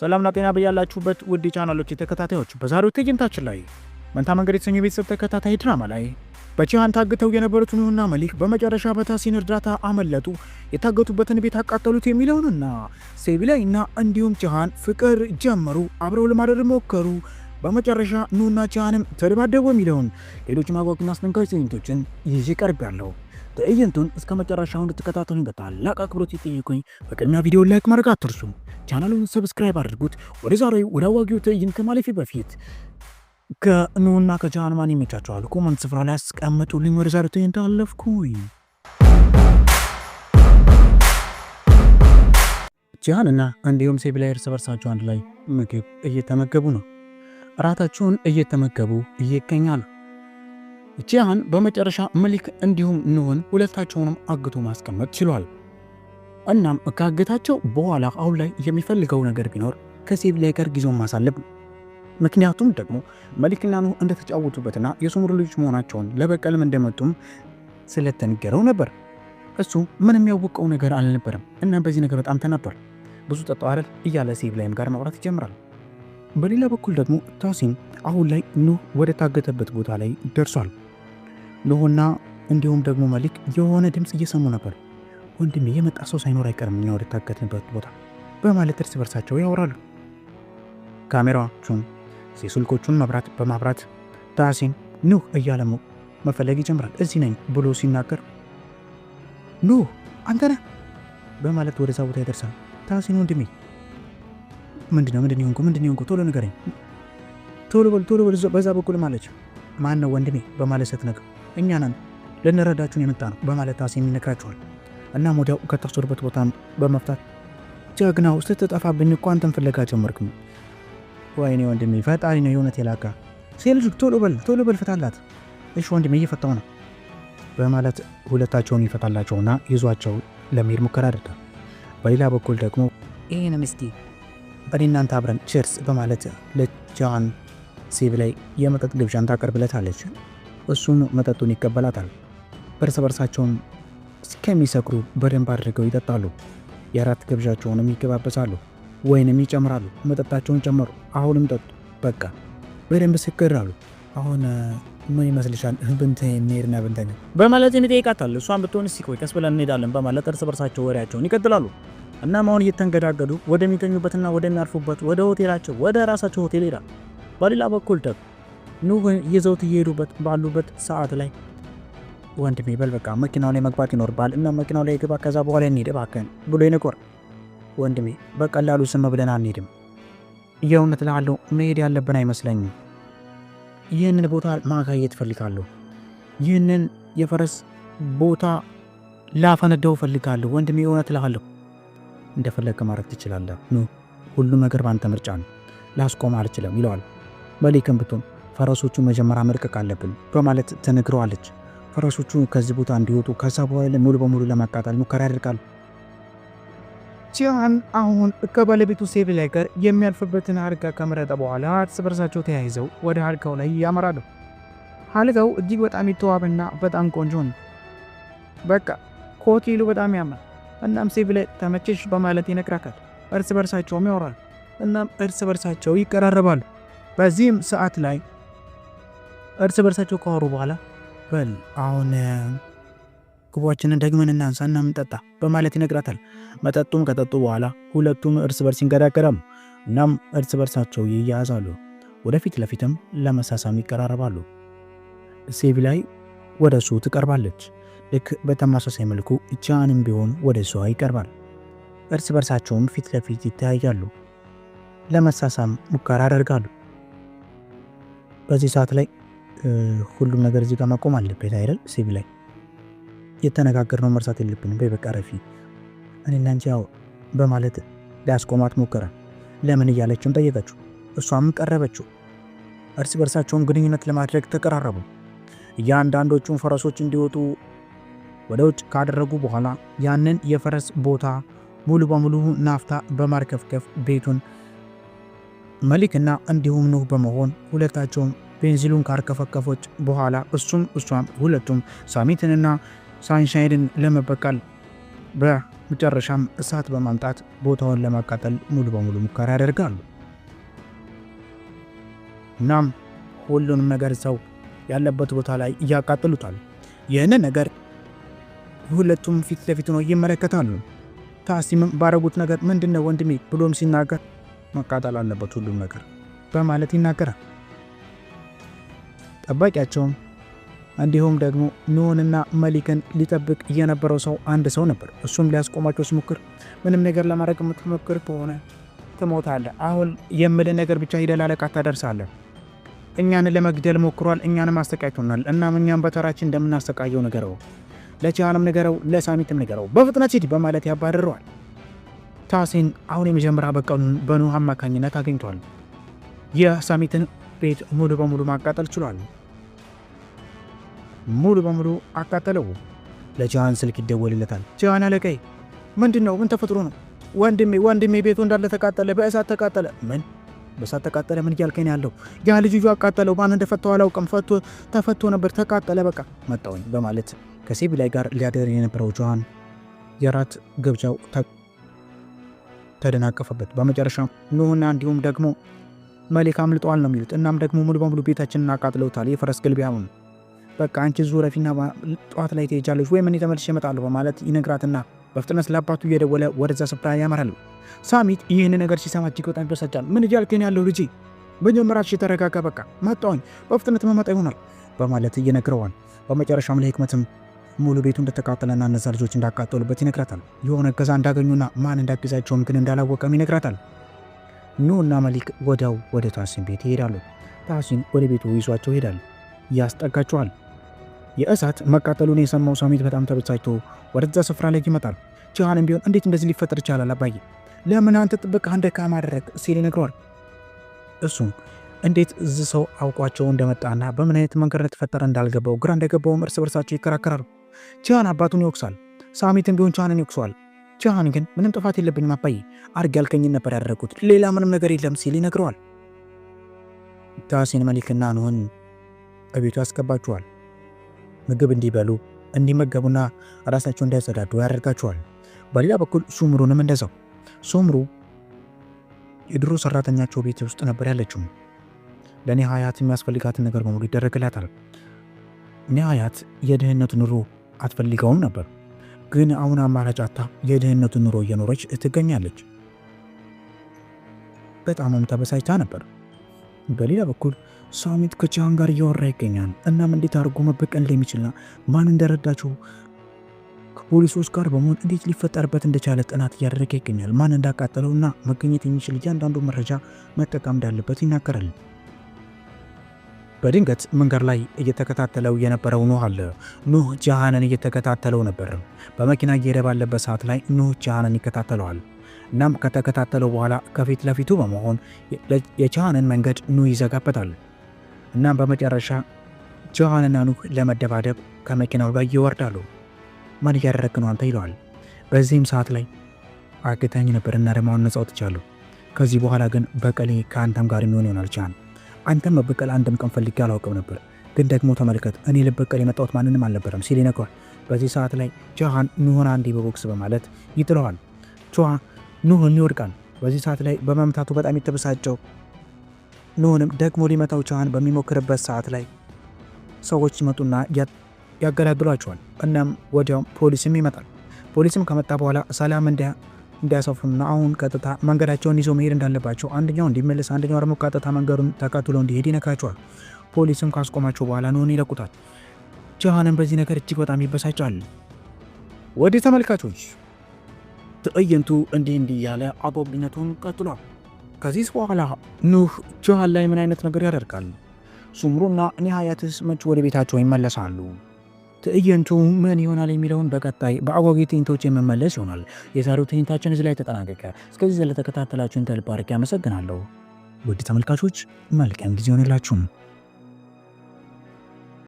ሰላምና ጤና በያላችሁበት ውድ ቻናሎች ተከታታዮች፣ በዛሬው ትዕይንታችን ላይ መንታ መንገድ የተሰኘው የቤተሰብ ተከታታይ ድራማ ላይ በቺሃን ታግተው የነበሩት ኑህና መሊክ በመጨረሻ በታሲን እርዳታ አመለጡ፣ የታገቱበትን ቤት አቃጠሉት የሚለውንና ሴቪላይና እንዲሁም ቺሃን ፍቅር ጀመሩ፣ አብረው ለማደር ሞከሩ፣ በመጨረሻ ኑህና ቺሃንም ተደባደቡ የሚለውን ሌሎች ማጓጊና አስደንጋጭ ትዕይንቶችን ይዤ ቀርቤያለሁ። ትዕይንቱን እስከ መጨረሻው እንድትከታተሉኝ በታላቅ አክብሮት እየጠየኩኝ፣ በቅድሚያ ቪዲዮ like ማድረግ አትርሱ። ቻናሉን subscribe አድርጉት። ወደ ዛሬው ወደ አጓጊው ትዕይንት ከማለፌ በፊት ከኑህና ከቺሃን ማን ይመቻቸዋል? Comment ስፍራ ላይ አስቀምጡልኝ። ወደ ዛሬው ትዕይንት አለፍኩኝ። ቺሃንና እንዲሁም ሴቪላይ እርስ በርሳቸው አንድ ላይ ምግብ እየተመገቡ ነው። እራታቸውን እየተመገቡ ይገኛሉ። ቺሃን በመጨረሻ መሊክ እንዲሁም ኑህን ሁለታቸውንም አግቶ ማስቀመጥ ችሏል። እናም ካገታቸው በኋላ አሁን ላይ የሚፈልገው ነገር ቢኖር ከሴቪላይ ጋር ጊዜውን ማሳለፍ ነው። ምክንያቱም ደግሞ መሊክና ኑህ እንደተጫወቱበትና የሱምሩ ልጆች መሆናቸውን ለበቀልም እንደመጡም ስለተነገረው ነበር። እሱ ምንም ያወቀው ነገር አልነበረም። እናም በዚህ ነገር በጣም ተናዷል። ብዙ ጠጣው አይደል እያለ ሴቪላይም ጋር ማውራት ይጀምራል። በሌላ በኩል ደግሞ ታሲን አሁን ላይ ኑህ ወደ ታገተበት ቦታ ላይ ደርሷል። ኑህና እንዲሁም ደግሞ መሊክ የሆነ ድምፅ እየሰሙ ነበር። ወንድሜ፣ የመጣ ሰው ሳይኖር አይቀርም እኛ ወደ ታገትንበት ቦታ በማለት እርስ በርሳቸው ያወራሉ። ካሜራዎቹን የስልኮቹን መብራት በማብራት ታሲን ኑህ እያለ መፈለግ ይጀምራል። እዚህ ነኝ ብሎ ሲናገር ኑህ አንተ ነህ በማለት ወደዛ ቦታ ይደርሳል። ታሲን ወንድሜ፣ ምንድነው? ምንድን የሆንኩ? ምንድን የሆንኩ? ቶሎ ንገረኝ፣ ቶሎ በል፣ ቶሎ በል፣ በዛ በኩል ማለች። ማን ነው ወንድሜ በማለት ስትነግረው እኛ ነን፣ ልንረዳችሁን የመጣ ነው በማለት ታሲን ይነግራቸዋል። እናም ወዲያው ከታሰሩበት ቦታ በመፍታት ጀግናው፣ ስትጠፋብኝ እኮ አንተን ፍለጋ ጀመርኩኝ። ወይኔ ወንድሜ፣ ፈጣሪ ነው የእውነት የላካ። ሴልጁክ ቶሎ በል፣ ቶሎ በል፣ ፍታላት። እሺ ወንድሜ፣ እየፈታው ነው በማለት ሁለታቸውን ይፈታላቸውና ይዟቸው ለመሄድ ሙከራ አድርጋል። በሌላ በኩል ደግሞ ይህንም እስቲ እኔ እናንተ አብረን cheers በማለት ለጃን ሴቪላይ የመጠጥ ግብዣን ታቀርብለታለች። እሱም መጠጡን ይቀበላታል። እርስ በርሳቸውም እስከሚሰክሩ በደንብ አድርገው ይጠጣሉ። የአራት ግብዣቸውንም ይገባበሳሉ። ወይንም ይጨምራሉ። መጠጣቸውን ጨመሩ። አሁንም ጠጡ። በቃ በደንብ ስክር አሉ። አሁን ምን ይመስልሻል ብንተ እንሄድና ብንተኛ በማለት ይጠይቃታል። እሷን ብትሆን እስኪ ቆይ፣ ቀስ ብለን እንሄዳለን በማለት እርስ በርሳቸው ወሬያቸውን ይቀጥላሉ። እናም አሁን እየተንገዳገዱ ወደሚተኙበትና ወደሚያርፉበት ወደ ሆቴላቸው፣ ወደ ራሳቸው ሆቴል ይሄዳል። በሌላ በኩል ደግሞ ኑህን ይዘውት እየሄዱበት ባሉበት ሰዓት ላይ ወንድሜ፣ በል በቃ መኪናው ላይ መግባት ይኖርብሃል እና መኪናው ላይ ግባ፣ ከዛ በኋላ እንሂድ እባክህን ብሎ ይነግረዋል። ወንድሜ፣ በቀላሉ ስም ብለን አንሄድም። የእውነት እልሃለሁ መሄድ ያለብን አይመስለኝም። ይህንን ቦታ ማሳየት እፈልጋለሁ። ይህንን የፈረስ ቦታ ላፈነዳው እፈልጋለሁ። ወንድሜ፣ እውነት እልሃለሁ እንደፈለግክ ማድረግ ትችላለህ። ኑ፣ ሁሉም ነገር በአንተ ምርጫ ነው፣ ላስቆም አልችልም ይለዋል። መሊክም ብትሆን ፈረሶቹ መጀመሪያ መልቀቅ አለብን በማለት ትነግረዋለች። ፈረሶቹ ከዚህ ቦታ እንዲወጡ ከዛ በኋላ ሙሉ በሙሉ ለማቃጠል ሙከራ ያደርጋሉ። ቺሃን አሁን ከባለቤቱ ሴቪላይ ጋር የሚያልፍበትን አልጋ ከመረጠ በኋላ እርስ በርሳቸው ተያይዘው ወደ አልጋው ላይ ያመራሉ። አልጋው እጅግ በጣም የተዋበና በጣም ቆንጆ ነው። በቃ ሆቴሉ በጣም ያምራል። እናም ሴቪላይ ተመቸሽ በማለት ይነግራታል። እርስ በርሳቸውም ያወራሉ። እናም እርስ በርሳቸው ይቀራረባሉ። በዚህም ሰዓት ላይ እርስ በርሳቸው ካወሩ በኋላ በል አሁን ግቧችንን ደግመን እናንሳ እና እንጠጣ በማለት ይነግራታል። መጠጡም ከጠጡ በኋላ ሁለቱም እርስ በርስ ይንገዳገዳሉ። እናም እርስ በርሳቸው ይያያዛሉ። ወደፊት ለፊትም ለመሳሳም ይቀራረባሉ። ሴቪላይ ወደ እሱ ትቀርባለች። ልክ በተመሳሳይ መልኩ ጃንም ቢሆን ወደ እሷ ይቀርባል። እርስ በርሳቸውም ፊት ለፊት ይተያያሉ። ለመሳሳም ሙከራ ያደርጋሉ። በዚህ ሰዓት ላይ ሁሉም ነገር እዚህ ጋር መቆም አለበት አይደል? ሴቪላይ፣ የተነጋገርነው መርሳት የለብንም። በይ በቃ ረፊ፣ እኔና አንቺ ያው በማለት ሊያስቆማት ሞከረ። ለምን እያለችም ጠየቀችው። እሷም ቀረበችው። እርስ በርሳቸውም ግንኙነት ለማድረግ ተቀራረቡ። እያንዳንዶቹን ፈረሶች እንዲወጡ ወደ ውጭ ካደረጉ በኋላ ያንን የፈረስ ቦታ ሙሉ በሙሉ ናፍታ በማርከፍከፍ ቤቱን መሊክና እንዲሁም ኑህ በመሆን ሁለታቸውም ቤንዚሉን ካርከፈከፎች በኋላ እሱም እሷም ሁለቱም ሳሚትንና ሳንሻይንን ለመበቀል መጨረሻም እሳት በማምጣት ቦታውን ለማቃጠል ሙሉ በሙሉ ሙከራ ያደርጋሉ። እናም ሁሉንም ነገር ሰው ያለበት ቦታ ላይ እያቃጥሉታል። ይህንን ነገር ሁለቱም ፊት ለፊት ነው ይመለከታሉ። ታሲምም ባረጉት ነገር ምንድነው ወንድሜ ብሎም ሲናገር መቃጠል አለበት ሁሉም ነገር በማለት ይናገራል። ጠባቂያቸውም እንዲሁም ደግሞ ኑህንና መሊክን ሊጠብቅ የነበረው ሰው አንድ ሰው ነበር። እሱም ሊያስቆማቸው ሲሞክር ምንም ነገር ለማድረግ የምትሞክር ከሆነ ትሞታለህ። አሁን የምልህ ነገር ብቻ ሂደህ ላለቃ ታደርሳለህ። እኛን ለመግደል ሞክሯል። እኛንም አሰቃይቶናል። እናም እኛም በተራችን እንደምናሰቃየው ንገረው፣ ለቻንም ንገረው፣ ለሳሚትም ንገረው፣ በፍጥነት ሂድ በማለት ያባርረዋል። ታሲን አሁን የመጀመሪያ በቀሉን በኑህ አማካኝነት አግኝቷል። የሳሚትን ቤት ሙሉ በሙሉ ማቃጠል ችሏል። ሙሉ በሙሉ አቃጠለው። ለጃሃን ስልክ ይደወልለታል። ጃሃን አለቃዬ፣ ምንድን ነው? ምን ተፈጥሮ ነው? ወንድሜ ወንድሜ ቤቱ እንዳለ ተቃጠለ፣ በእሳት ተቃጠለ። ምን በእሳት ተቃጠለ? ምን እያልከኝ ያለው? ያ ልጅ አቃጠለው። ማን እንደፈታው አላውቅም። ፈቶ ተፈቶ ነበር፣ ተቃጠለ። በቃ መጣውኝ በማለት ከሴቢላይ ጋር ሊያደር የነበረው ጆሃን የራት ግብዣው ተደናቀፈበት። በመጨረሻ ኑህና እንዲሁም ደግሞ መሊክ አምልጠዋል ነው የሚሉት። እናም ደግሞ ሙሉ በሙሉ ቤታችንን አቃጥለውታል። የፈረስ ግልቢያውን በቃ አንቺ ዙረፊና ጠዋት ላይ ትሄጃለሽ ወይም እኔ ተመልሼ እመጣለሁ በማለት ይነግራትና በፍጥነት ለአባቱ እየደወለ ወደዛ ስፍራ ያመራል። ሳሚት ይህን ነገር ሲሰማ እጅግ በጣም ይበሳጫል። ምን እያልክ ነው ያለው ልጄ? መጀመሪያ የተረጋጋ፣ በቃ መጣሁኝ፣ በፍጥነት መመጣ ይሆናል በማለት እየነግረዋል። በመጨረሻም ለህክመትም ሙሉ ቤቱ እንደተቃጠለና እነዛ ልጆች እንዳቃጠሉበት ይነግራታል። የሆነ እገዛ እንዳገኙና ማን እንዳገዛቸውም ግን እንዳላወቀም ይነግራታል። ኑህና መሊክ ወዲያው ወደ ታሲን ቤት ይሄዳሉ። ታሲን ወደ ቤቱ ይዟቸው ይሄዳል፣ ያስጠጋቸዋል። የእሳት መቃጠሉን የሰማው ሳሚት በጣም ተበሳጭቶ ወደዛ ስፍራ ላይ ይመጣል። ጂሃንም ቢሆን እንዴት እንደዚህ ሊፈጠር ይቻላል አባዬ? ለምን አንተ ጥበቃ ደካማ አደረግ ሲል ይነግረዋል። እሱም እንዴት እዚህ ሰው አውቋቸው እንደመጣና በምን አይነት መንገድ እንደተፈጠረ እንዳልገባው ግራ እንደገባውም እርስ በርሳቸው ይከራከራሉ። ጂሃን አባቱን ይወቅሳል። ሳሚትም ቢሆን ጂሃንን ይወቅሰዋል። ጂሃን ግን ምንም ጥፋት የለብኝም አባዬ፣ አድርግ ያልከኝን ነበር ያደረጉት፣ ሌላ ምንም ነገር የለም ሲል ይነግረዋል። ታሲን መሊክና ኑህን እቤቱ ያስገባቸዋል። ምግብ እንዲበሉ እንዲመገቡና ራሳቸው እንዲያጸዳዱ ያደርጋቸዋል። በሌላ በኩል ሱምሩንም እንደዛው። ሱምሩ የድሮ ሰራተኛቸው ቤት ውስጥ ነበር ያለችው። ለኒሃያት የሚያስፈልጋትን ነገር በሙሉ ይደረግላታል። ኒሃያት የድህነት ኑሮ አትፈልገውም ነበር፣ ግን አሁን አማራጭ አጥታ የድህነቱን ኑሮ እየኖረች ትገኛለች። በጣምም ተበሳጭታ ነበር። በሌላ በኩል ሳሚት ከጂሃን ጋር እያወራ ይገኛል። እናም እንዴት አድርጎ መበቀል እንደሚችልና ማን እንደረዳቸው ከፖሊሶች ጋር በመሆን እንዴት ሊፈጠርበት እንደቻለ ጥናት እያደረገ ይገኛል። ማን እንዳቃጠለውና መገኘት የሚችል እያንዳንዱ መረጃ መጠቀም እንዳለበት ይናገራል። በድንገት መንገድ ላይ እየተከታተለው የነበረው ኑህ አለ። ኑህ ጂሃንን እየተከታተለው ነበር። በመኪና እየሄደ ባለበት ሰዓት ላይ ኑህ ጂሃንን ይከታተለዋል። እናም ከተከታተለው በኋላ ከፊት ለፊቱ በመሆን የጂሃንን መንገድ ኑህ ይዘጋበታል። እናም በመጨረሻ ጂሃንና ኑህ ለመደባደብ ከመኪናው ላይ ይወርዳሉ። ማን እያደረግክ ነው አንተ ይለዋል። በዚህም ሰዓት ላይ አግተኸኝ ነበር እና ደግሞ አሁን ነፃ ወጥቻለሁ። ከዚህ በኋላ ግን በቀሌ ከአንተም ጋር የሚሆን ይሆናል ጂሃን። አንተም መበቀል አንድም ቀን ፈልጌ አላውቅም ነበር፣ ግን ደግሞ ተመልከት፣ እኔ ልበቀል የመጣሁት ማንንም አልነበረም ሲል ይነግረዋል። በዚህ ሰዓት ላይ ጂሃን ኑህን አንዴ በቦክስ በማለት ይጥለዋል። ኑህን ይወድቃል። በዚህ ሰዓት ላይ በመምታቱ በጣም የተበሳጨው ኑህንም ደግሞ ሊመታው ጂሃን በሚሞክርበት ሰዓት ላይ ሰዎች ይመጡና ያገላግሏቸዋል። እናም ወዲያው ፖሊስም ይመጣል። ፖሊስም ከመጣ በኋላ ሰላም እንዲያሰፍኑና አሁን ቀጥታ መንገዳቸውን ይዘው መሄድ እንዳለባቸው አንደኛው እንዲመለስ፣ አንደኛው ደግሞ ቀጥታ መንገዱን ተከትሎ እንዲሄድ ይነግራቸዋል። ፖሊስም ካስቆማቸው በኋላ ኑህን ይለቁታል። ጂሃንም በዚህ ነገር እጅግ በጣም ይበሳጫል። ወደ ተመልካቾች ትዕይንቱ እንዲህ እንዲህ እያለ አጓጊነቱን ቀጥሏል። ከዚህ በኋላ ኑህ ጂሃን ላይ ምን አይነት ነገር ያደርጋል? ሱምሩና ኒሃያትስ መች ወደ ቤታቸው ይመለሳሉ? ትዕይንቱ ምን ይሆናል የሚለውን በቀጣይ በአጓጊ ትዕይንቶች የመመለስ ይሆናል። የዛሬው ትዕይንታችን እዚህ ላይ ተጠናቀቀ። እስከዚህ ስለተከታተላችሁን ከልብ አድርጌ አመሰግናለሁ። ውድ ተመልካቾች መልካም ጊዜ ይሆንላችሁም።